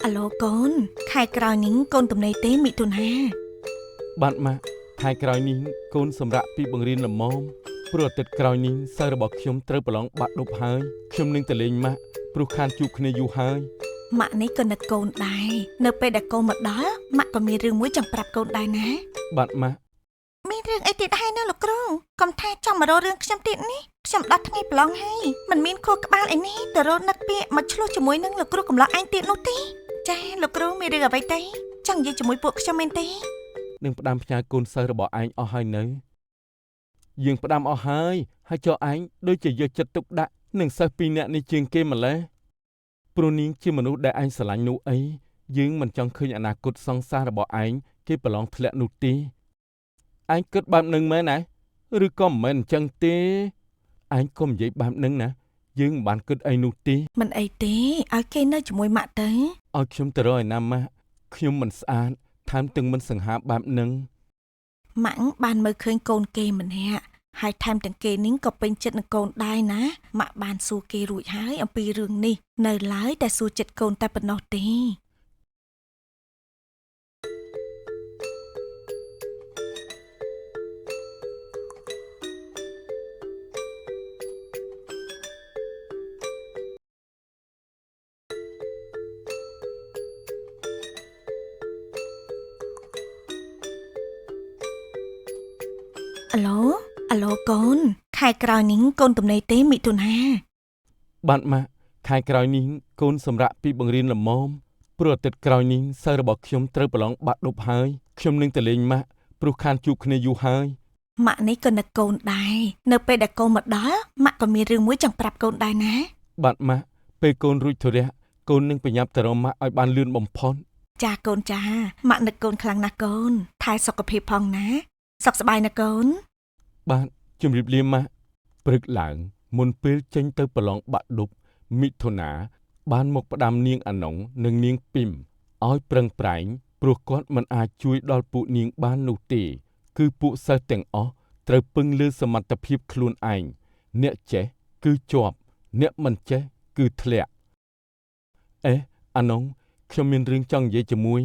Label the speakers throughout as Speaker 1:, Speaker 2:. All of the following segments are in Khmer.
Speaker 1: អាឡូកូនខែក្រោយនេះកូនទំនេរទេមិថុនា
Speaker 2: បាទម៉ាក់ខែក្រោយនេះកូនសម្រាកពីបង្រៀនល្មមព្រោះអាទិត្យក្រោយនេះសិស្សរបស់ខ្ញុំត្រូវប្រឡងបាក់ឌុបហើយខ្ញុំនឹងទៅលេងម៉ាក់ព្រោះខានជួបគ្នាយូរហើយ
Speaker 1: ម៉ាក់នេះក៏នឹកកូនដែរនៅពេលដែលកូនមកដល់ម៉ាក់ក៏មានរឿងមួយចង់ប្រាប់កូនដែរណា
Speaker 2: បាទម៉ាក់
Speaker 1: មានរឿងអីទៀតហើយណាលោកគ្រូកុំថាចង់មករករឿងខ្ញុំទៀតនេះខ្ញុំដល់ថ្ងៃប្រឡងហើយមិនមានខួរក្បាលអីនេះទៅរកនឹកពាក្យមកឆ្លោះជាមួយនឹងលោកគ្រូកំឡោះឯងទៀតនោះទេចាលោកគ្រូមានរឿងអ្វីទេចង់និយាយជាមួយពួកខ្ញុំមែនទេ
Speaker 2: នឹងផ្ដាំផ្ញើកូនសិស្សរបស់ឯងអស់ហើយនៅយើងផ្ដាំអស់ហើយហើយចុះឯងដូចជាយកចិត្តទុកដាក់នឹងសិស្សពីរនាក់នេះជាងគេម្ល៉េះព្រោះនាងជាមនុស្សដែលឯងស្រឡាញ់នោះអីយើងមិនចង់ឃើញអនាគតសង្សាររបស់ឯងគេប្រឡងធ្លាក់នោះទេឯងគិតបែបនឹងមែនណាឬក៏មិនមែនអញ្ចឹងទេឯងកុំនិយាយបែបនឹងណាយើងមិនបានគិតអីនោះទេ
Speaker 1: មិនអីទេឲ្យគេនៅជាមួយម៉ាក់ទៅ
Speaker 2: ឲ្យខ្ញុំទៅរកឯណាម៉ាក់ខ្ញុំមិនស្អាតថែមទាំងមិនសង្ហាបែបនឹង
Speaker 1: ម៉ាក់បានមើលឃើញកូនគេម្នាក់ហើយថែមទាំងគេនេះក៏ពេញចិត្តនឹងកូនដែរណាម៉ាក់បានសួរគេរួចហើយអំពីរឿងនេះនៅឡើយតែសួរចិត្តកូនតែប៉ុណ្ណោះទេអាឡូអាឡូកូនខែក្រោយនេះកូនទំនេរទេមិថុនា
Speaker 2: បាទម៉ាក់ខែក្រោយនេះកូនសម្រាកពីបង្រៀនល្មមព្រោះអាទិត្យក្រោយនេះសិស្សរបស់ខ្ញុំត្រូវប្រឡងបាក់ឌុបហើយខ្ញុំនឹងទៅលេងម៉ាក់ព្រោះខានជួបគ្នាយូរហើយ
Speaker 1: ម៉ាក់នេះក៏នឹកកូនដែរនៅពេលដែលកូនមកដល់ម៉ាក់ក៏មានរឿងមួយចង់ប្រាប់កូនដែរណា
Speaker 2: បាទម៉ាក់ពេលកូនរួចធុរៈកូននឹងប្រញាប់ទៅរកម៉ាក់ឲ្យបានលឿនបំផុត
Speaker 1: ចាកូនចាម៉ាក់នឹកកូនខ្លាំងណាស់កូនថែសុខភាពផងណាសុខសប្បាយណាកូន
Speaker 2: បាទជម្រាបលាម៉ាក់ព្រឹកឡើងមុនពេលចេញទៅប្រឡងបាក់ឌុបមិថុនាបានមកផ្ដាំនាងអាណុងនិងនាងពីមឲ្យប្រឹងប្រែងព្រោះគាត់មិនអាចជួយដល់ពួកនាងបាននោះទេគឺពួកសិស្សទាំងអស់ត្រូវពឹងលើសមត្ថភាពខ្លួនឯងអ្នកចេះគឺជាប់អ្នកមិនចេះគឺធ្លាក់អេអាណុងខ្ញុំមានរឿងចង់និយាយជាមួយ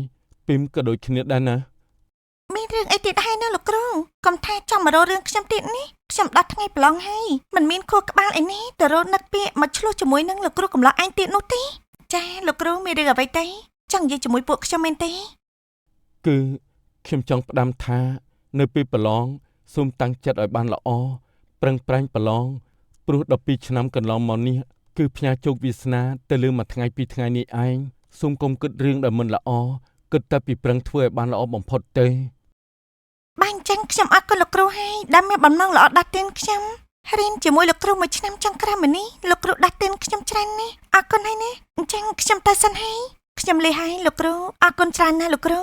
Speaker 2: ពីមក៏ដូចគ្នាដែរណា
Speaker 1: មានរឿងអីទៀតហើយណាលោកគ្រូកុំថាចង់មករករឿងខ្ញុំទៀតនេះខ្ញុំដល់ថ្ងៃប្រឡងហើយមិនមានខួរក្បាលអីនេះទៅរកនឹកពាក្យមកឆ្លោះជាមួយនឹងលោកគ្រូកំឡោះឯងទៀតនោះទេចាលោកគ្រូមានរឿងអ្វីទេចង់និយាយជាមួយពួកខ្ញុំមែនទេ
Speaker 2: គឺខ្ញុំចង់ផ្ដាំថា នៅពេលប្រឡងសូមតាំងចិត្តឲ្យបានល្អប្រឹងប្រែងប្រឡងព្រោះ12ឆ្នាំកន្លងមកនេះគឺផ្ញើជោគវាសនាទៅលើមួយថ្ងៃពីរថ្ងៃនេះឯងសូមកុំគិតរឿងដែលមិនល្អគិតតែពីប្រឹងធ្វើឲ្យបានល្អបំផុតទេ
Speaker 1: បានអញ្ចឹងខ្ញុំអរគុណលោកគ្រូហើយដែលមានបំណងល្អដាស់តឿនខ្ញុំរៀនជាមួយលោកគ្រូមួយឆ្នាំចុងក្រោយមកនេះលោកគ្រូដាស់តឿនខ្ញុំច្រើនណាស់អរគុណហើយណាអញ្ចឹងខ្ញុំទៅសិនហើយខ្ញុំលាហើយលោកគ្រូអរគុណច្រើនណាស់លោកគ្រូ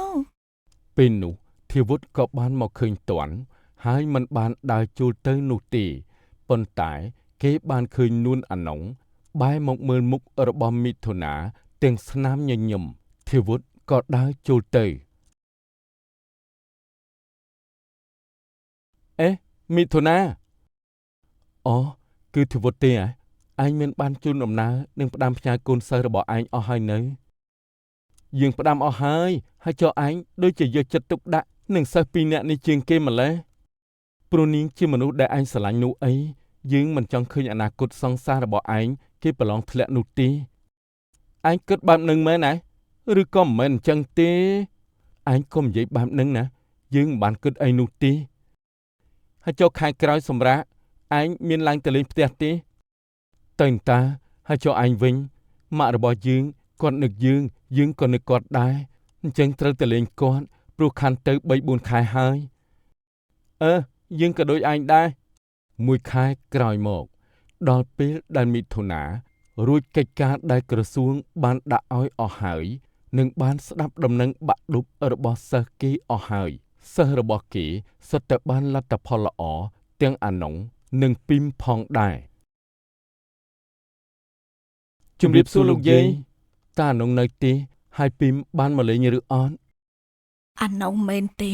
Speaker 2: ពេលនោះធាវុធក៏បានមកឃើញទាន់ហើយមិនបានដើរចូលទៅនោះទេប៉ុន្តែគេបានឃើញនួនអាណុងបែរមកមើលមុខរបស់មិថុនាទាំងស្នាមញញឹមធាវុធក៏ដើរចូលទៅអេមិថុនាអូគឺធាវុធទេហ៎ឯងមានបានជូនដំណើរនិងផ្ដាំផ្ញើកូនសិស្សរបស់ឯងអស់ហើយនៅយើងផ្ដាំអស់ហើយហើយចុះឯងដូចជាយកចិត្តទុកដាក់នឹងសិស្សពីរនាក់នេះជាងគេម្ល៉េះព្រោះនាងជាមនុស្សដែលឯងស្រឡាញ់នោះអីយើងមិនចង់ឃើញអនាគតសង្សាររបស់ឯងគេប្រឡងធ្លាក់នោះទេឯងគិតបែបនឹងមែនណាឬក៏មិនមែនអញ្ចឹងទេឯងកុំនិយាយបែបនឹងណាយើងមិនបានគិតអីនោះទេហើយចុះខែក្រោយសម្រាកឯងមានឡើងទៅលេងផ្ទះទេទៅអន្តាហើយចុះឯងវិញម៉ាក់របស់យើងគាត់នឹកយើងយើងក៏នឹកគាត់ដែរអញ្ចឹងត្រូវទៅលេងគាត់ព្រោះខានទៅ3 4ខែហើយអឺយើងក៏ដូចឯងដែរមួយខែក្រោយមកដល់ពេលដែលមិថុនារួចកិច្ចការដែលក្រសួងបានដាក់ឲ្យអស់ហើយនិងបានស្ដាប់ដំណឹងបាក់ឌុបរបស់សិស្សគេអស់ហើយសិស្សរបស់គេសុទ្ធតែបានលទ្ធផលល្អទាំងអាណុងនិងពីមផងដែរជំរាបសួរលោកយាយតាអាណុងនៅទេហើយពីមបានមកលេងឬអត់
Speaker 1: អាណងមែនទេ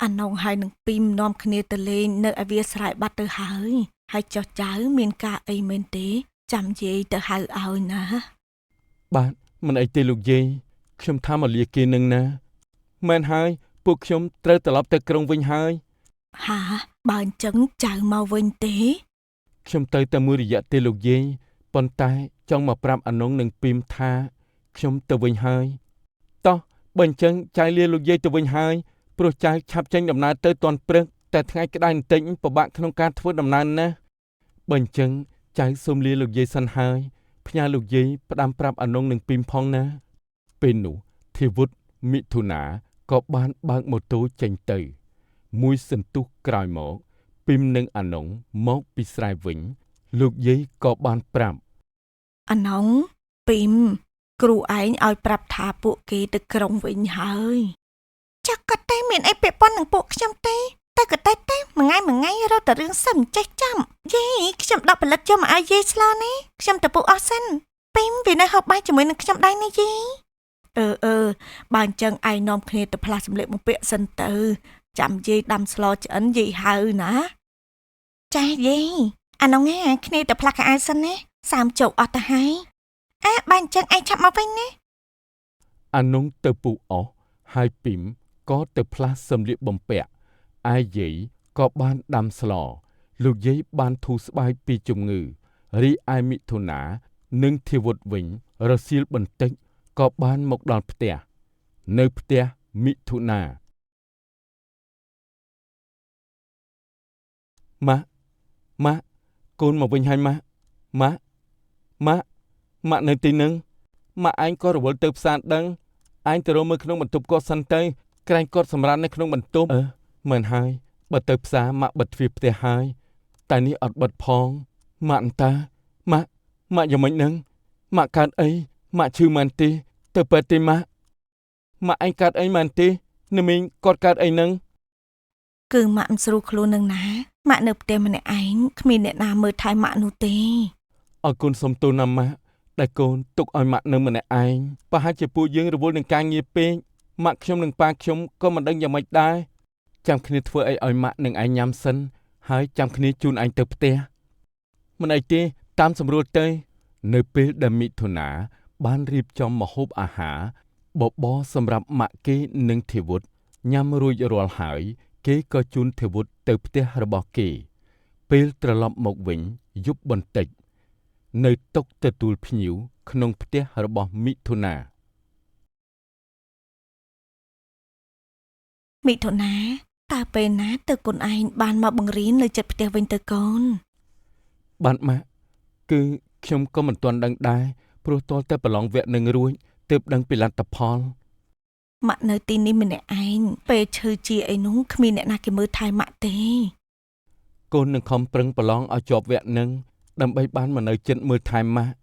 Speaker 1: អាណងហើយនឹងពីមនាំគ្នាទៅលេងនៅឯវាលស្រែបាត់ទៅហើយហើយចុះចៅមានការអីមែនទេចាំយាយទៅហៅឲ្យណា
Speaker 2: បាទមិនអីទេលោកយាយ ខ្ញុំថាមកលាគេនឹងណាមែនហើយពួកខ្ញុំត្រូវត្រឡប់ទៅក្រុងវិញហើយ
Speaker 3: ហាបើអញ្ចឹងចៅមកវិញទេ
Speaker 2: ខ្ញុំទៅតែមួយរយៈទេលោកយាយប៉ុន្តែចង់មកប្រាប់អានងនិងពីមថាខ្ញុំទៅវិញហើយតោះបើអញ្ចឹងចៅលាលោកយាយទៅវិញហើយព្រោះចៅឆាប់ចេញដំណើរទៅទាន់ព្រឹកតែថ្ងៃក្តៅបន្តិចពិបាកក្នុងការធ្វើដំណើរណាស់បើអញ្ចឹងចៅសូមលាលោកយាយសិនហើយផ្ញើលោកយាយផ្ដាំប្រាប់អានងនិងពីមផងណាពេលនោះធីវុធមិថុនាក៏បានបើកម៉ូតូចេញទៅ មួយសន្ទុះក្រោយមក ពីមនិងអានងមកពីស្រែវិញ លោកយាយក៏បានប្រាប់
Speaker 3: អានងពីមគ្រូឯងឲ្យប្រាប់ថាពួកគេទៅក្រុងវិញហើយ
Speaker 1: ចាក់ក៏តែមានអីពាក់ព័ន្ធនឹងពួកខ្ញុំទេតែក៏តែទេមួយថ្ងៃមួយថ្ងៃរកតែរឿងសឹមចេះចាំយាយខ្ញុំដកផលិតយកមកឲ្យយាយស្លនេះខ្ញុំទៅពុះអស់សិនពីមវានៅហូបបាយជាមួយនឹងខ្ញុំដែរណាយាយ
Speaker 3: អឺអឺបើអញ្ចឹងឯងនាំគ្នាទៅផ្លាស់សម្លៀកបំពាក់សិនទៅចាំយាយដាំស្លឆ្អិនយាយហៅណា
Speaker 1: ចាស់យាយអានងណាគ្នាទៅផ្លាស់ខោអាវសិនណាសាមជោកអស់ទៅហើយអើបើអញ្ចឹងឯងឆាប់មកវិញណា
Speaker 2: អានងទៅពុះអស់ហើយពីមក៏ទៅផ្លាស់សម្លៀកបំពាក់ឯយាយក៏បានដាំស្លលោកយាយបានធូរស្បើយពីជំងឺរីឯមិថុនានិងធីវុធវិញរសៀលបន្តិចក៏បានមកដល់ផ្ទះនៅផ្ទះមិថុនាម៉ាក់ម៉ាក់កូនមកវិញហើយម៉ាក់ម៉ាក់ម៉ាក់ម៉ាក់នៅទីនឹងម៉ាក់ឯងក៏រវល់ទៅផ្សារដឹងឯងទៅរកមើលក្នុងបន្ទប់គាត់សិនទៅក្រែងគាត់សម្រាននៅក្នុងបន្ទប់អឺមែនហើយបើទៅផ្សារម៉ាក់បិទទ្វារផ្ទះហើយតែនេះអត់បិទផងម៉ាក់អន្តាម៉ាក់ម៉ាក់យ៉ាងម៉េចនឹងម៉ាក់កើតអីម៉ាក់ឈឺមែនទេទៅពេទ្យទេម៉ាក់ម៉ាក់ឯងកើតអីមែនទេនាមីងគាត់កើតអីនឹង
Speaker 3: គឺម៉ាក់មិនស្រួលខ្លួននឹងណាម៉ាក់នៅផ្ទះម្នាក់ឯងគ្មានអ្នកណាមើលថែម៉ាក់នោះទេ
Speaker 2: អរគុណសុំទោសណាស់ម៉ាក់ដែលកូនទុកឲ្យម៉ាក់នៅម្នាក់ឯងប្រហែលជាពួកយើងរវល់នឹងការងារពេកម៉ាក់ខ្ញុំនិងប៉ាខ្ញុំក៏មិនដឹងយ៉ាងម៉េចដែរចាំគ្នាធ្វើអីឲ្យម៉ាក់និងឯងញ៉ាំសិនហើយចាំគ្នាជូនឯងទៅផ្ទះមិនអីទេតាមសម្រួលទៅនៅពេលដែលមិថុនាបានរៀបចំម្ហូបអាហារបបរសម្រាប់ម៉ាក់គេនិងធីវុធញ៉ាំរួចរាល់ហើយ គេក៏ជូនធីវុធទៅផ្ទះរបស់គេ ពេលត្រឡប់មកវិញយប់បន្តិច នៅតុទទួលភ្ញៀវក្នុងផ្ទះរបស់មិថុនា
Speaker 3: មិថុនាតើពេលណាទៅកូនឯងបានមកបង្រៀននៅចិត្តផ្ទះវិញទៅកូន
Speaker 2: បានម៉ាក់គឺខ្ញុំក៏មិនទាន់ដឹងដែរព្រោះទាល់តែប្រឡងវគ្គនឹងរួចទើបដឹងពីលទ្ធផល
Speaker 3: ម៉ាក់នៅទីនេះម្នាក់ឯងពេលឈឺជាអីនោះគ្មានអ្នកណាគេមើលថែម៉ាក់ទេ
Speaker 2: កូននឹងខំប្រឹងប្រឡងឲ្យជាប់វគ្គនឹងដើម្បីបានមកនៅចិត្តមើលថែម៉ាក់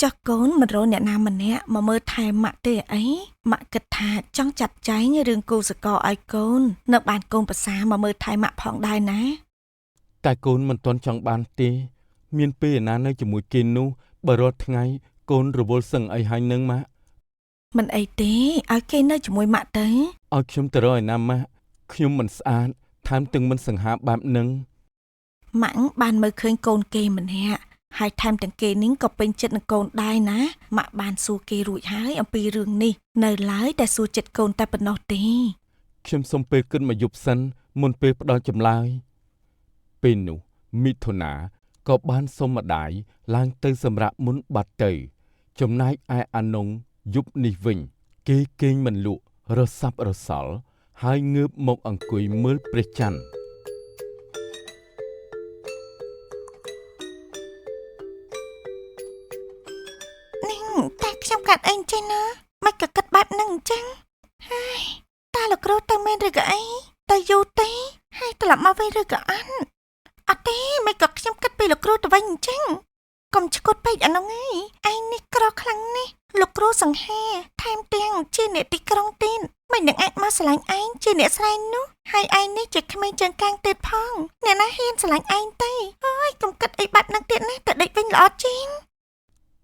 Speaker 3: ចុះកូនមិនរកអ្នកណាម្នាក់មកមើលថែម៉ាក់ទេអីម៉ាក់គិតថាចង់ចាត់ចែងរឿងគូសកលឲ្យកូននៅបានកូនប្រសាមកមើលថែម៉ាក់ផងដែរណា
Speaker 2: តែកូនមិនទាន់ចង់បានទេ មានពេលឯណានៅជាមួយគេនោះបើរាល់ថ្ងៃកូនរវល់សឹងអីហើយនឹងម៉ាក់
Speaker 3: មិនអីទេឲ្យគេនៅជាមួយម៉ាក់ទៅ
Speaker 2: ឲ្យខ្ញុំទៅរកឯណាម៉ាក់ខ្ញុំមិនស្អាតថែមទាំងមិនសង្ហាបែបនឹង
Speaker 3: ម៉ាក់បានមើលឃើញកូនគេម្នាក់ហើយថែមទាំងគេនេះក៏ពេញចិត្តនឹងកូនដែរណាម៉ាក់បានសួរគេរួចហើយអំពីរឿងនេះនៅឡើយតែសួរចិត្តកូនតែប៉ុណ្ណោះទេ
Speaker 2: ខ្ញុំសូមពេលគិតមកយប់សិនមុនពេលផ្ដល់ចម្លើយពេលនោះមិថុនាក៏បានសុំម្ដាយឡើងទៅសម្រាប់មុនបាត់ទៅ ចំណែកឯអានងយប់នេះវិញ គេគេងមិនលក់រសាប់រសល់ហើយងើបមកអង្គុយមើលព្រះច័ន្ទ
Speaker 1: នេះតែខ្ញុំកាត់អីអញ្ចឹងណាមិនក៏គិតបែបហ្នឹងអញ្ចឹងហើយតើលោកគ្រូទៅមែនឬក៏អីទៅយូរទេហើយត្រឡប់មកវិញឬក៏អត់អត់ទេមិនក៏ខ្ញុំគិតពីលោកគ្រូទៅវិញអញ្ចឹងកុំឆ្កួតពេកអានោះឯងឯងនេះក្រខ្លាំងណាស់លោកគ្រូសង្ហាថែមទាំងជាអ្នកទីក្រុងទៀតមិននឹងអាចមកស្រឡាញ់ឯងជាអ្នកស្រែនោះហើយឯងនេះជាក្មេងជើងកាងទៀតផងអ្នកណាហ៊ានស្រឡាញ់ឯងទេអើយកុំគិតអីបែបហ្នឹងទៀតណាទៅដេកវិញល្អជាង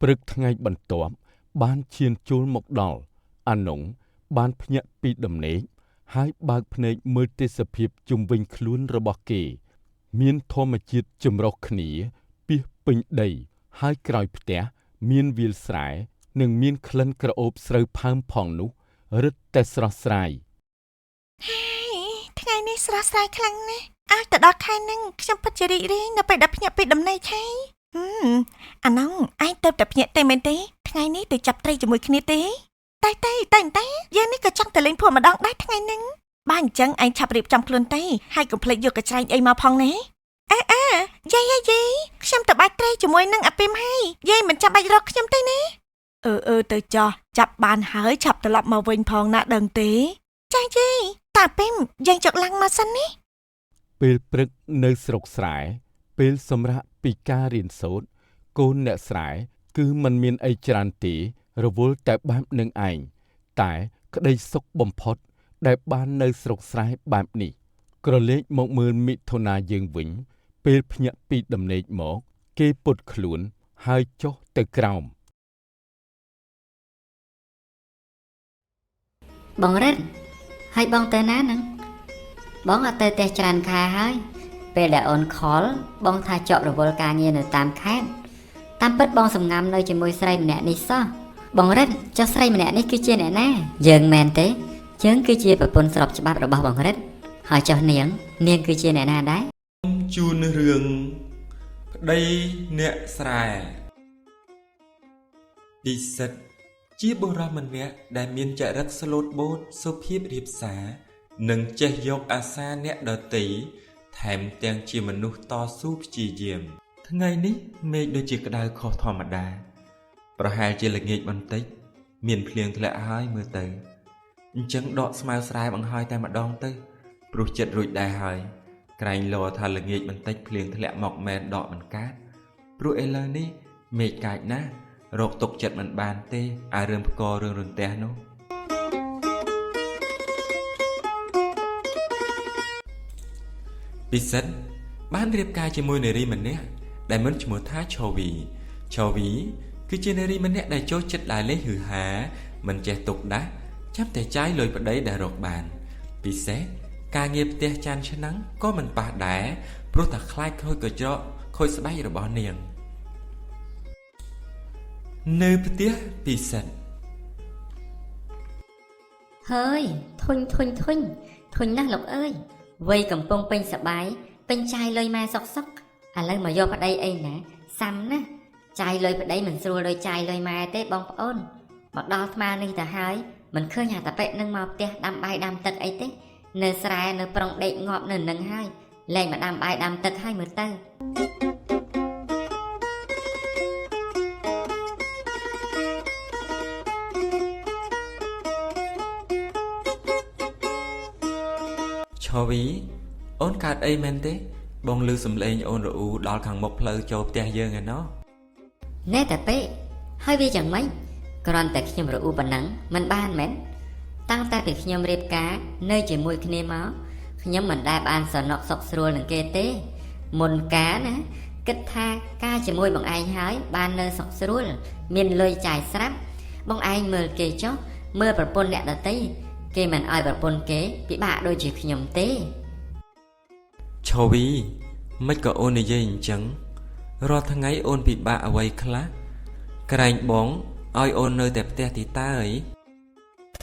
Speaker 2: ព្រឹកថ្ងៃបន្ទាប់បានឈានចូលមកដល់អានងបានភ្ញាក់ពីដំណេកហើយបើកភ្នែកមើលទេសភាពជុំវិញខ្លួនរបស់គេ មានធម្មជាតិចម្រុះគ្នាពាសពេញដី ហើយក្រោយផ្ទះមានវាលស្រែ និងមានក្លិនក្រអូបស្រូវផើមផងនោះរឹតតែស្រស់ស្រាយ
Speaker 1: ហើយថ្ងៃនេះស្រស់ស្រាយខ្លាំងណាស់ឲ្យទៅដល់ខែហ្នឹងខ្ញុំពិតជារីករាយនៅពេលដែលភ្ញាក់ពីដំណេកហើយហឹមអាណងឯងទៅតែភ្ញាក់ទេមែនទេថ្ងៃនេះទៅចាប់ត្រីជាមួយគ្នាទេតែតែតែតែយើងនេះក៏ចង់ទៅលេងភូមិម្ដងដែរថ្ងៃហ្នឹងបើអញ្ចឹងឯងឆាប់រៀបចំខ្លួនទេហើយកុំភ្លេចយកកញ្ច្រែងអីមកផងណាអេអេយាយយាយយាយខ្ញុំទៅបាច់ត្រីជាមួយនឹងអាពីមហើយយាយមិនចាំបាច់រកខ្ញុំទេណាអឺអឺទៅចោះចាប់បានហើយឆាប់ត្រឡប់មកវិញផងណាដឹងទេចាយាយតាពីមយើងចុកឡើងមកសិនណា
Speaker 2: ពេលព្រឹកនៅស្រុកស្រែ ពេលសម្រាកពីការរៀនសូត្រកូនអ្នកស្រែ គឺមិនមានអីច្រើនទេរវល់តែបែបនឹងឯងតែក្តីសុខបំផុត ដែលបាននៅស្រុកស្រែបែបនេះ ក្រឡេកមកមើលមិថុនាយើងវិញ ពេលភ្ញាក់ពីដំណេកមក គេពត់ខ្លួនហើយចុះទៅក្រោម
Speaker 4: បងរិទ្ធហើយបងទៅណាហ្នឹងបងអត់ទៅផ្ទះច្រើនខែហើយពេលដែលអូនខលបងថាជាប់រវល់ការងារនៅតាមខេត្តតាមពិតបងសំងំនៅជាមួយស្រីម្នាក់នេះសោះបងរិទ្ធចុះស្រីម្នាក់នេះគឺជាអ្នកណាយើងមែនទេយើងគឺជាប្រពន្ធស្របច្បាប់របស់បងរិទ្ធហើយចុះនាងនាងគឺជាអ្នកណាដែរ
Speaker 5: ជូនរឿងប្តីអ្នកស្រែពិសិដ្ឋជាបុរសម្នាក់ដែលមានចរិតស្លូតបូតសុភាពរាបសារនិងចេះយកអាសាអ្នកដទៃថែមទាំងជាមនុស្សតស៊ូព្យាយាម ថ្ងៃនេះមេឃដូចជាក្តៅខុសធម្មតា ប្រហែលជាល្ងាចបន្តិច មានភ្លៀងធ្លាក់ហើយមើលទៅអញ្ចឹងដកស្មៅស្រែបង្ហើយតែម្ដងទៅព្រោះចិត្តរួចដែរហើយ ក្រែងលោថាល្ងាចបន្តិចភ្លៀងធ្លាក់មកមែនដកមិនកើតព្រោះឥឡូវនេះមេឃកាចណាស់រកទុកចិត្តមិនបានទេអារឿងផ្គររឿងរន្ទះនោះពិសិដ្ឋបានរៀបការជាមួយនារីម្នាក់ដែលមានឈ្មោះថាឆវីឆវីគឺជានារីម្នាក់ដែលចូលចិត្តដើរលេងហឺហាមិនចេះទុកដាក់ចាំតែចាយលុយប្តីដែលរកបាន ពិសេសការងារផ្ទះចានឆ្នាំងក៏មិនប៉ះដែរព្រោះតែខ្លាចខូចកញ្ចក់ខូចស្បែករបស់នាងនៅផ្ទះពិសិដ្ឋ
Speaker 4: ហើយធុញធុញធុញធុញណាស់លោកអើយវ័យកំពុងពេញសបាយពេញចាយលុយម៉ែសុកសុកឥឡូវមកយកប្តីអីណាសាំណាស់ចាយលុយប្តីមិនស្រួលដូចចាយលុយម៉ែទេបងប្អូនមកដល់ថ្មនេះទៅហើយមិនឃើញអាតាប៉ិនឹងមកផ្ទះដាំបាយដាំទឹកអីទេនៅស្រែនៅប្រុងដេកងាប់នៅនឹងហើយលែងមកដាំបាយដាំទឹកហើយមើលទៅ
Speaker 5: ឆវីអូនកើតអីមែនទេ បងឮសំឡេងអូនរអ៊ូដល់ខាងមុខផ្លូវចូលផ្ទះយើងឯណោះ
Speaker 4: ណែតាប៉ិហើយវាយ៉ាងម៉េចគ្រាន់តែខ្ញុំរអ៊ូប៉ុណ្ណឹងមិនបានមែនតាំងតែពីខ្ញុំរៀបការនៅជាមួយគ្នាមកខ្ញុំមិនដែលបានសណុកសុខស្រួលនឹងគេទេមុនការណាគិតថាការជាមួយបងឯងហើយបាននៅសុខស្រួលមានលុយចាយស្រាប់បងឯងមើលគេចុះមើលប្រពន្ធអ្នកដទៃគេមិនអោយប្រពន្ធគេពិបាកដូចជាខ្ញុំទេ
Speaker 5: ឆវីមិនក៏អូននិយាយអញ្ចឹងរាល់ថ្ងៃអូនពិបាកអ្វីខ្លះក្រែងបងឲ្យអូននៅតែផ្ទះទីតើអី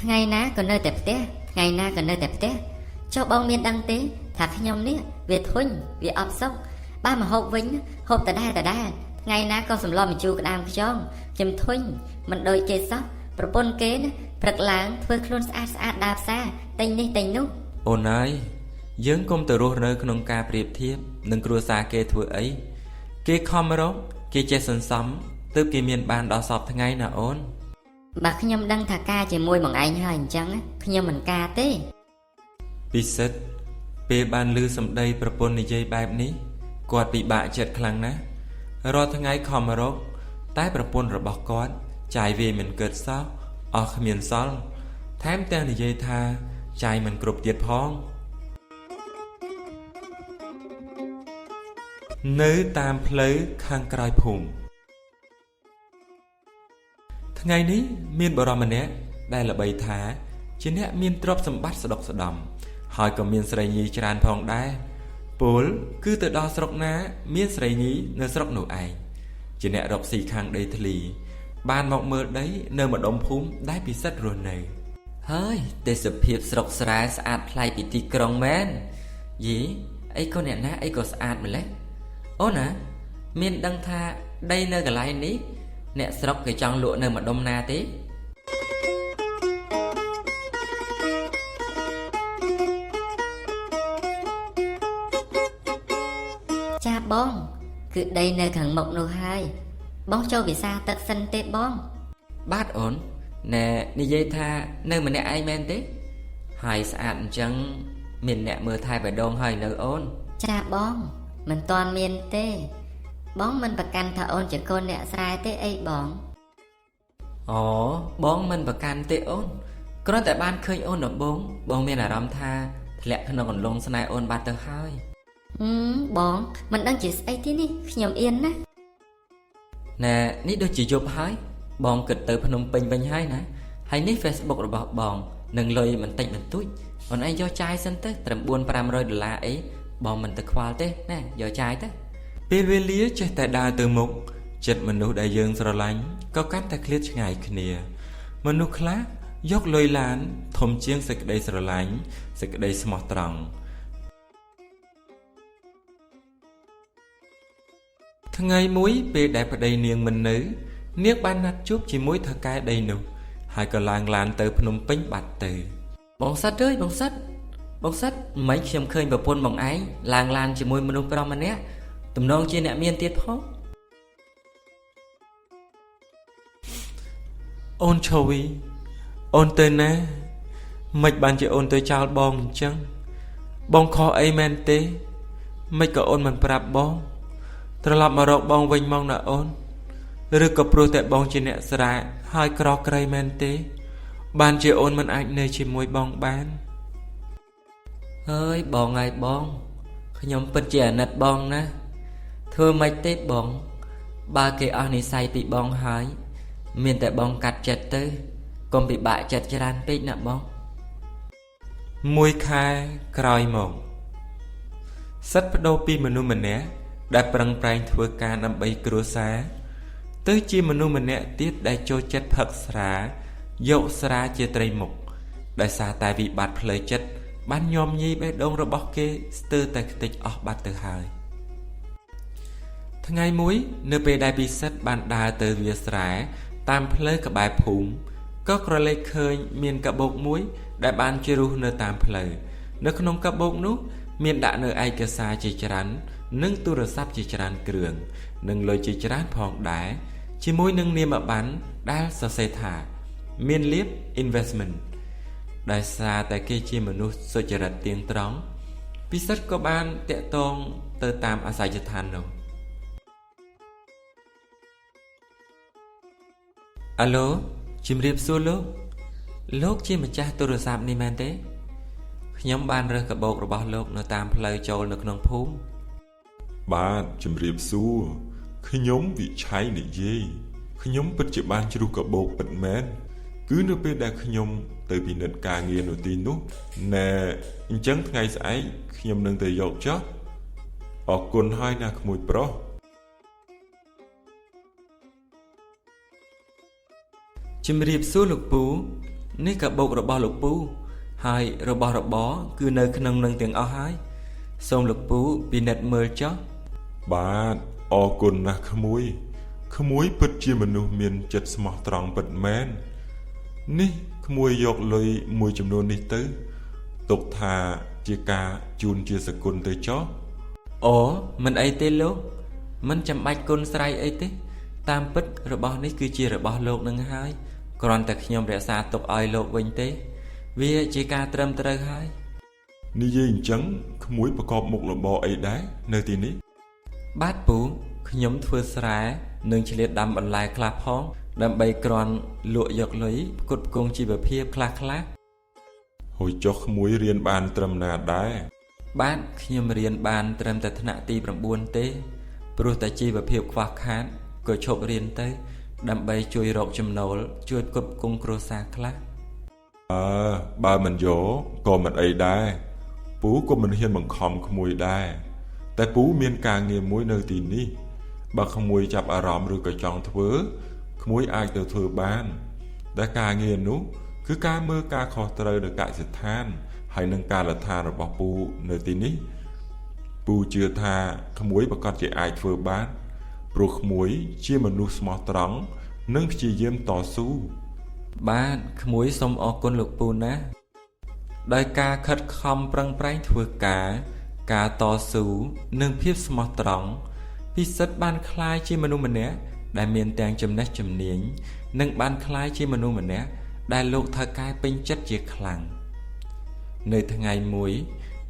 Speaker 4: ថ្ងៃណាក៏នៅតែផ្ទះថ្ងៃណាក៏នៅតែផ្ទះចុះបងមានដឹងទេថាខ្ញុំនេះវាធុញវាអបសុខបានមកហូបវិញហូបដដែលដដែលថ្ងៃណាក៏សម្លម្ជូរក្តាមខ្យងខ្ញុំធុញមិនដូចគេសោះប្រពន្ធគេណាព្រឹកឡើងធ្វើខ្លួនស្អាតស្អាតដើរផ្សារទិញនេះទិញនោះ
Speaker 5: អូនហើយយើងកុំទៅរស់នៅក្នុងការប្រៀបធៀបនឹងគ្រួសារគេធ្វើអីគេខំរកគេចេះសន្សំទើបគេមានបានដល់សពថ្ងៃណាអូន
Speaker 4: បើខ្ញុំដឹងថាការជាមួយបងឯងហើយអញ្ចឹងខ្ញុំមិនការទេ
Speaker 5: ពិសិដ្ឋពេលបានឮសម្ដីប្រពន្ធនិយាយបែបនេះគាត់ពិបាកចិត្តខ្លាំងណាស់រាល់ថ្ងៃខំរកតែប្រពន្ធរបស់គាត់ចាយវាយមិនកើតសោះអស់គ្មានសល់ថែមទាំងនិយាយថាចាយមិនគ្រប់ទៀតផងនៅតាមផ្លូវខាងក្រោយភូមិថ្ងៃនេះមានបុរសម្នាក់ដែលល្បីថាជាអ្នកមានទ្រព្យសម្បត្តិស្ដុកស្ដំហើយក៏មានស្រីញីច្រើនផងដែរពលគឺទៅដល់ស្រុកណាមានស្រីញីនៅស្រុកនោះឯងជាអ្នករកស៊ីខាងដីធ្លី បានមកមើលដីនៅម្ដុំភូមិដែលពិសិដ្ឋរស់នៅហើយទេសភាពស្រុកស្រែស្អាតប្លែកពីទីក្រុងមែនយីអីក៏អ្នកណាអីក៏ស្អាតម្ល៉េះអូនណាមានដឹងថាដីនៅកន្លែងនេះអ្នកស្រុកគេចង់លក់នៅម្ដុំណាទេ
Speaker 4: ចាបង គឺដីនៅខាងមុខនោះហើយបងចូលវិសាទឹកសិនទេបង
Speaker 5: បាទអូនណែនិយាយថានៅម្នាក់ឯងមែនទេហើយស្អាតអញ្ចឹងមានអ្នកមើលថែបេះដូងហើយនៅអូន
Speaker 4: ចាបងមិនទាន់មានទេ បងមិនប្រកាន់ថាអូនជាកូនអ្នកស្រែទេអីបង
Speaker 5: អូបងមិនប្រកាន់ទេអូនគ្រាន់តែបានឃើញអូនដំបូងបងមានអារម្មណ៍ថាធ្លាក់ក្នុងអន្លង់ស្នេហ៍អូនបាត់ទៅហើយ
Speaker 4: ហឹមបងមិនដឹងជាស្អីទេនេះខ្ញុំអៀនណាស់
Speaker 5: ណែនេះដូចជាយប់ហើយបងគិតទៅភ្នំពេញវិញហើយណាហើយនេះ Facebook របស់បងនឹងលុយបន្តិចបន្តួចអូនឯងយកចាយសិនទៅត្រឹម4 500ដុល្លារអីបងមិនទៅខ្វល់ទេណាយកចាយទៅពេលវេលាចេះតែដើរទៅមុខចិត្តមនុស្សដែលយើងស្រឡាញ់ក៏កាន់តែឃ្លាតឆ្ងាយគ្នា មនុស្សខ្លះយកលុយឡានធំជាងសេចក្តីស្រឡាញ់សេចក្តីស្មោះត្រង់ថ្ងៃមួយពេលដែលប្តីនាងមិននៅ នាងបានណាត់ជួបជាមួយថៅកែដីនោះ ហើយក៏ឡើងឡានទៅភ្នំពេញបាត់ទៅ បងសិតអើយបងសិតបងសិតមិនខ្ញុំឃើញប្រពន្ធបងឯងឡើងឡានជាមួយមនុស្សប្រុសម្នាក់ទំនងជាអ្នកមានទៀតផងអូនឆូវីអូនទៅណាមិនបានជាអូនទៅចោលបងអញ្ចឹងបងខុសអីមែនទេមិនក៏អូនមិនប្រាប់បង ត្រឡប់មករកបងវិញមកណាអូនឬក៏ព្រោះតែបងជាអ្នកស្រែហើយក្រក្រៃមែនទេ បានជាអូនមិនអាចនៅជាមួយបងបានហើយបងហើយបងខ្ញុំពិតជាអាណិតបងណាស់ធ្វើម៉េចទេបង បើគេអស់និស័យពីបងហើយ មានតែបងកាត់ចិត្តទៅកុំពិបាកចិត្តច្រើនពេកណាបងមួយខែក្រោយមកសិតបដូរពីមនុស្សម្នាក់ដែលប្រឹងប្រែងធ្វើការដើម្បីគ្រួសារទៅជាមនុស្សម្នាក់ទៀតដែលចូលចិត្តផឹកស្រាយកស្រាជាត្រីមុខដោយសារតែវិបត្តិផ្លូវចិត្តបានញោមញីបេះដូងរបស់គេស្ទើរតែខ្ទេចអស់បាត់ទៅហើយថ្ងៃមួយនៅពេលដែលពិសិដ្ឋបានដើរទៅវាលស្រែតាមផ្លូវក្បែរភូមិក៏ក្រឡេកឃើញមានកាបូបមួយដែលបានជ្រុះនៅតាមផ្លូវនៅក្នុងកាបូបនោះមានដាក់នៅឯកសារជាច្រើននិងទូរស័ព្ទជាច្រើនគ្រឿងនិងលុយជាច្រើនផងដែរជាមួយនឹងនាមប័ណ្ណដែលសរសេរថាមានលៀប Investment ដោយសារតែគេជាមនុស្សសុចរិតទៀងត្រង់ពិសិដ្ឋក៏បានតាក់ទងទៅតាមអាសយដ្ឋាននោះអាឡូជំរាបសួរលោកលោកជាម្ចាស់ទូរស័ព្ទនេះមែនទេខ្ញុំបានរើសកាបូបរបស់លោកនៅតាមផ្លូវចូលនៅក្នុងភូមិ
Speaker 6: បាទជំរាបសួរខ្ញុំវិឆ័យនិយាយខ្ញុំពិតជាបានជ្រុះកាបូបពិតមែនគឺនៅពេលដែលខ្ញុំទៅពិនិត្យការងារនៅទីនោះណែអញ្ចឹងថ្ងៃស្អែកខ្ញុំនឹងទៅយកចុះអរគុណហើយណាក្មួយប្រុស
Speaker 5: ជំរាបសួរលោកពូនេះកាបូបរបស់លោកពូហើយរបស់របរគឺនៅក្នុងនឹងទាំងអស់ហើយសូមលោកពូពិនិត្យមើលចុះ
Speaker 6: បាទអរគុណណាស់ក្មួយក្មួយពិតជាមនុស្សមានចិត្តស្មោះត្រង់ពិតមែននេះក្មួយយកលុយមួយចំនួននេះទៅទុកថាជាការជូនជាសគុណទៅចុះ
Speaker 5: អូមិនអីទេលោកមិនចាំបាច់គុណស្រ័យអីទេតាមពិតរបស់នេះគឺជារបស់លោកនឹងហើយគ្រាន់តែខ្ញុំរក្សាទុកឲ្យលោកវិញទេ វាជាការត្រឹមត្រូវហើយ
Speaker 6: និយាយអញ្ចឹងក្មួយប្រកបមុខរបរអីដែរនៅទីនេះ
Speaker 5: បាទពូខ្ញុំធ្វើស្រែនិងឆ្លៀតដាំបន្លែខ្លះផងដើម្បីគ្រាន់លក់យកលុយផ្គត់ផ្គង់ជីវភាពខ្លះៗ
Speaker 6: ហួយចុះក្មួយរៀនបានត្រឹមណាដែរ
Speaker 5: បាទខ្ញុំរៀនបានត្រឹមតែថ្នាក់ទី9ទេព្រោះតែជីវភាពខ្វះខាតក៏ឈប់រៀនទៅដើម្បីជួយរកចំណូលជួយផ្គត់ផ្គង់គ្រួសារខ្លះ
Speaker 6: អើបើមិនយកក៏មិនអីដែរពូក៏មិនហ៊ានបង្ខំក្មួយដែរតែពូមានការងារមួយនៅទីនេះបើក្មួយចាប់អារម្មណ៍ឬក៏ចង់ធ្វើ ក្មួយអាចទៅធ្វើបាន ដែលការងារនោះគឺការមើលការខុសត្រូវនៅកសិដ្ឋាន ហើយនឹងការដ្ឋានរបស់ពូនៅទីនេះ ពូជឿថាក្មួយប្រាកដជាអាចធ្វើបាន ព្រោះក្មួយជាមនុស្សស្មោះត្រង់និងព្យាយាមតស៊ូ
Speaker 5: បាទក្មួយសូមអរគុណលោកពូណាស់ដោយការខិតខំប្រឹងប្រែងធ្វើការ ការតស៊ូនិងភាពស្មោះត្រង់ពិសិដ្ឋបានក្លាយជាមនុស្សម្នាក់ដែលមានទាំងចំណេះជំនាញនិងបានក្លាយជាមនុស្សម្នាក់ដែលលោកថៅកែពេញចិត្តជាខ្លាំងនៅថ្ងៃមួយ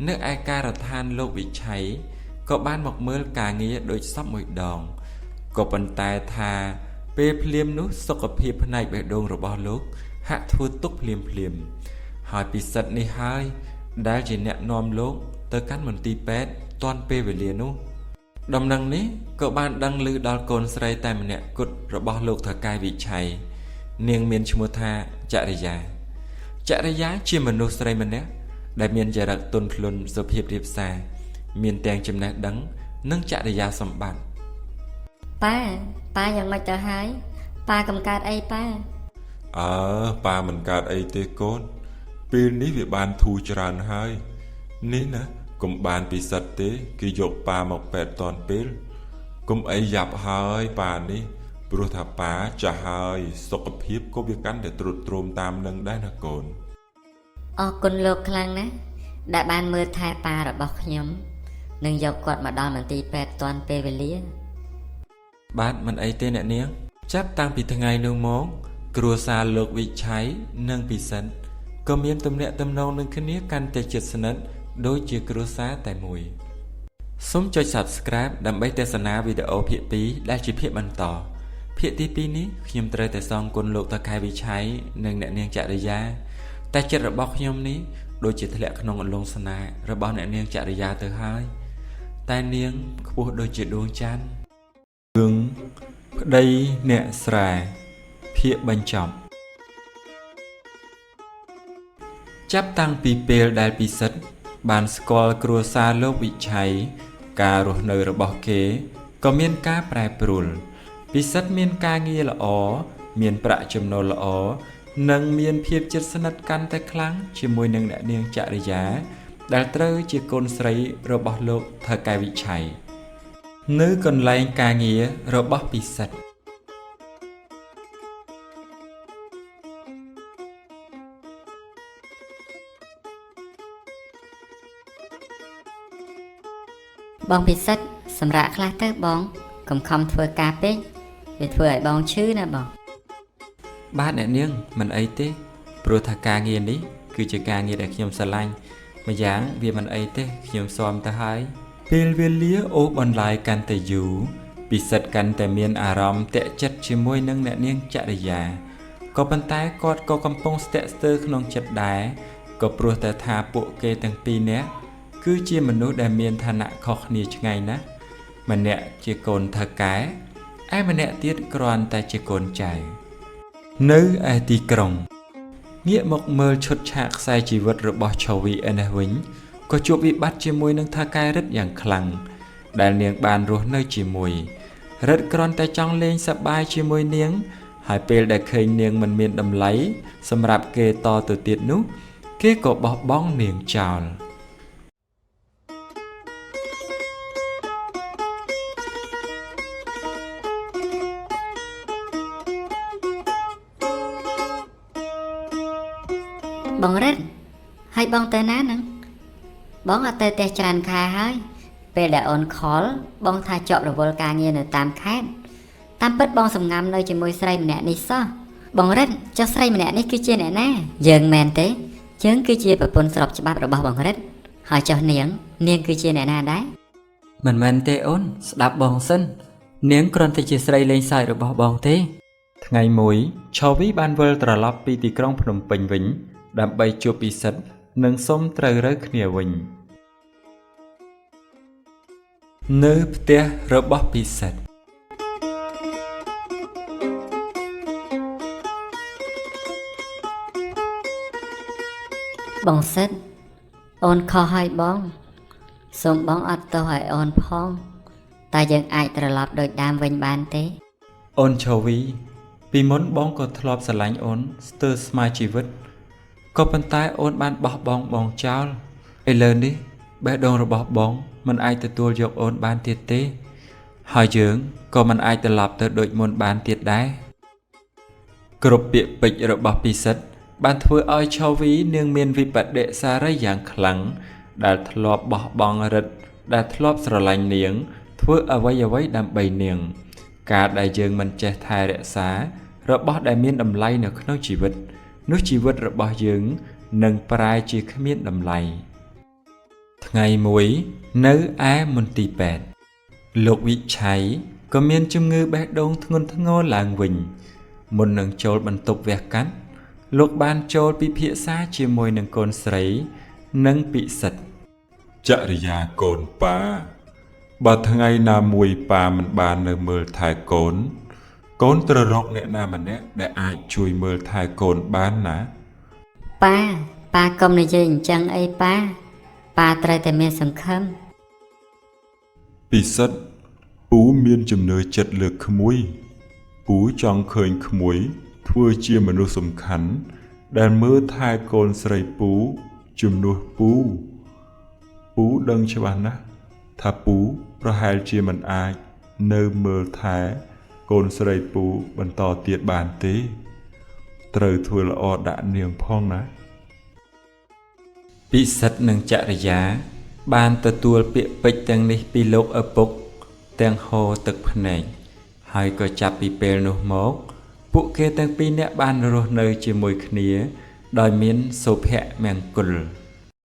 Speaker 5: នៅឯការដ្ឋានលោកវិឆ័យក៏បានមកមើលការងារដូចសពមួយដងក៏ប៉ុន្តែថាពេលភ្លាមនោះសុខភាពផ្នែកបេះដូងរបស់លោក ហាក់ធ្វើទុក្ខភ្លាមភ្លាមៗហើយពិសិដ្ឋនេះហើយដែលជាអ្នកនាំលោកទៅកាន់មន្ទីរពេទ្យទាន់ពេលវេលានោះ ដំណឹងនេះក៏បានដឹងឮដល់កូនស្រីតែម្នាក់គត់របស់លោកថៅកែវិឆ័យនាងមានឈ្មោះថាចរិយា ចរិយាជាមនុស្សស្រីម្នាក់ដែលមានចរិតទន់ភ្លន់សុភាពរាបសារមានទាំងចំណេះដឹង និងចរិយាសម្បត្តិ
Speaker 4: ប៉ាប៉ាយ៉ាងម៉េចទៅហើយប៉ាកំកើតអីប៉ា
Speaker 6: អើប៉ាមិនកើតអីទេកូន ពេលនេះវាបានធូរច្រើនហើយ នេះណាកុំបានពិសិដ្ឋទេ គេយកប៉ាមកពេទ្យតាន់ពេលកុំអីយ៉ាប់ហើយប៉ានេះ ព្រោះថាប៉ាចាស់ហើយសុខភាពក៏វាកាន់តែទ្រុឌទ្រោមតាមនឹងដែរណាកូន
Speaker 4: អរគុណលោកខ្លាំងណាស់ដែលបានមើលថែប៉ារបស់ខ្ញុំនិងយកគាត់មកដល់មន្ទីរពេទ្យទាន់ពេលវេលា
Speaker 5: បាទមិនអីទេអ្នកនាង ចាប់តាំងពីថ្ងៃនោះមក គ្រួសារលោកវិឆ័យនិងពិសិដ្ឋក៏មានទំនាក់ទំនងនឹងគ្នាកាន់តែជិតស្និទ្ធដូចជាគ្រួសារតែមួយសូមចុច Subscribe ដើម្បីទស្សនាវីដេអូភាគ2ដែលជាភាគបន្តភាគទី2នេះខ្ញុំត្រូវតែសងគុណលោកតកែវិឆ័យនិងអ្នកនាងចរិយា តែចិត្តរបស់ខ្ញុំនេះដូចជាធ្លាក់ក្នុងអន្លង់ស្នេហ៍របស់អ្នកនាងចរិយាទៅហើយ តែនាងខ្ពស់ដូចជាដួងច័ន្ទ រឿងប្តីអ្នកស្រែភាគបញ្ចប់ចាប់តាំងពីពេលដែលពិសិដ្ឋបានស្គាល់គ្រួសារលោកវិឆ័យការរស់នៅរបស់គេក៏មានការប្រែប្រួលពិសិដ្ឋមានការងារល្អមានប្រាក់ចំណូលល្អនិងមានភាពជិតស្និទ្ធកាន់តែខ្លាំងជាមួយនឹងអ្នកនាងចរិយា ដែលត្រូវជាកូនស្រីរបស់លោកថៅកែវិឆ័យ នៅកន្លែងការងាររបស់ពិសិដ្ឋ
Speaker 4: បងពិសិដ្ឋសម្រាប់ខ្លះទៅបងកុំខំធ្វើការពេកវាធ្វើឲ្យបងឈឺណាបង
Speaker 5: បាទអ្នកនាងមិនអីទេព្រោះថាការងារនេះគឺជាការងារដែលខ្ញុំស្រឡាញ់ម្យ៉ាងវាមិនអីទេខ្ញុំស៊ាំទៅហើយពេលវេលាអូសបន្លាយកាន់តែយូរពិសិដ្ឋកាន់តែមានអារម្មណ៍តាក់ចិត្តជាមួយនឹងអ្នកនាងចរិយាក៏ប៉ុន្តែគាត់ក៏កំពុងស្ទាក់ស្ទើរក្នុងចិត្តដែរក៏ព្រោះតែថាពួកគេទាំងពីរនាក់គឺជាមនុស្សដែលមានឋានៈខុសគ្នាឆ្ងាយណាស់ម្នាក់ជាកូនថៅកែឯម្នាក់ទៀតគ្រាន់តែជាកូនចៅ នៅឯទីក្រុងងាកមកមើលឈុតឆាកខ្សែជីវិតរបស់ឆវីឯនេះវិញក៏ជួបវិបត្តិជាមួយនឹងថៅកែរិទ្ធយ៉ាងខ្លាំងដែលនាងបានរស់នៅជាមួយរិទ្ធគ្រាន់តែចង់លេងសប្បាយជាមួយនាង ហើយពេលដែលឃើញនាងមិនមានតម្លៃសម្រាប់គេតទៅទៀតនោះ គេក៏បោះបង់នាងចោល
Speaker 4: បងរិទ្ធហើយបងទៅណាហ្នឹងបងអត់ទៅផ្ទះច្រើនខែហើយពេលដែលអូនខលបងថាជាប់រវល់ការងារនៅតាមខេត្តតាមពិតបងសំងំនៅជាមួយស្រីម្នាក់នេះសោះបងរិទ្ធចុះស្រីម្នាក់នេះគឺជាអ្នកណាយើងមែនទេយើងគឺជាប្រពន្ធស្របច្បាប់របស់បងរិទ្ធហើយចុះនាងនាងគឺជាអ្នកណាដែរ
Speaker 7: មិនមែនទេអូនស្ដាប់បងសិន នាងគ្រាន់តែជាស្រីលេងសើចរបស់បងទេ
Speaker 5: ថ្ងៃមួយឆវីបានវិលត្រឡប់ពីទីក្រុងភ្នំពេញវិញ ដើម្បីជួបពិសិដ្ឋនិងសុំត្រូវរើគ្នាវិញនៅផ្ទះរបស់ពិសិដ្ឋ
Speaker 4: បងសិទ្ធអូនខុសហើយបងសូមបងអត់ទោសឲ្យអូនផងតើយើងអាចត្រឡប់ដូចដើមវិញបានទេ
Speaker 5: អូនឆវី ពីមុនបងក៏ធ្លាប់ស្រឡាញ់អូនស្ទើរស្មើជីវិតក៏ប៉ុន្តែអូនបានបោះបង់បងចោលឥឡូវនេះបេះដូងរបស់បងមិនអាចទទួលយកអូនបានទៀតទេ ហើយយើងក៏មិនអាចត្រឡប់ទៅដូចមុនបានទៀតដែរគ្រប់ពាក្យពេចន៍របស់ពិសិដ្ឋបានធ្វើឲ្យឆវីនាងមានវិបដិសារីយ៉ាងខ្លាំងដែលធ្លាប់បោះបង់រិទ្ធដែលធ្លាប់ស្រឡាញ់នាង ធ្វើអ្វីអ្វីដើម្បីនាង ការដែលយើងមិនចេះថែរក្សា របស់ដែលមានតម្លៃនៅក្នុងជីវិត នោះជីវិតរបស់យើងនឹងប្រែជាគ្មានតម្លៃ ថ្ងៃមួយនៅឯមន្ទីរពេទ្យលោកវិឆ័យក៏មានជំងឺបេះដូងធ្ងន់ធ្ងរឡើងវិញ មុននឹងចូលបន្ទប់វះកាត់លោកបានចូលពិភាក្សាជាមួយនឹងកូនស្រី និងពិសិដ្ឋ
Speaker 6: ចរិយាកូនប៉ាបើថ្ងៃណាមួយប៉ាមិនបាននៅមើលថែកូន កូនត្រូវរកអ្នកណាម្នាក់ដែលអាចជួយមើលថែកូនបានណា
Speaker 4: ប៉ាប៉ាកុំនិយាយអញ្ចឹងអីប៉ាប៉ាត្រូវតែមានសង្ឃឹម
Speaker 6: ពិសិដ្ឋពូមានជំនឿចិត្តលើក្មួយ ពូចង់ឃើញក្មួយ ធ្វើជាមនុស្សសំខាន់ ដែលមើលថែកូនស្រីពូជំនួសពូ ពូដឹងច្បាស់ណាស់ថាពូប្រហែលជាមិនអាច នៅមើលថែកូនស្រីពូបន្តទៀតបានទេ ត្រូវធ្វើល្អដាក់នាងផងណា
Speaker 5: ពិសិដ្ឋនិងចរិយា បានទទួលពាក្យពេចន៍ទាំងនេះពីលោកឪពុក ទាំងហូរទឹកភ្នែកហើយក៏ចាប់ពីពេលនោះមក ពួកគេទាំងពីរនាក់បានរស់នៅជាមួយគ្នា ដោយមានសុភមង្គល។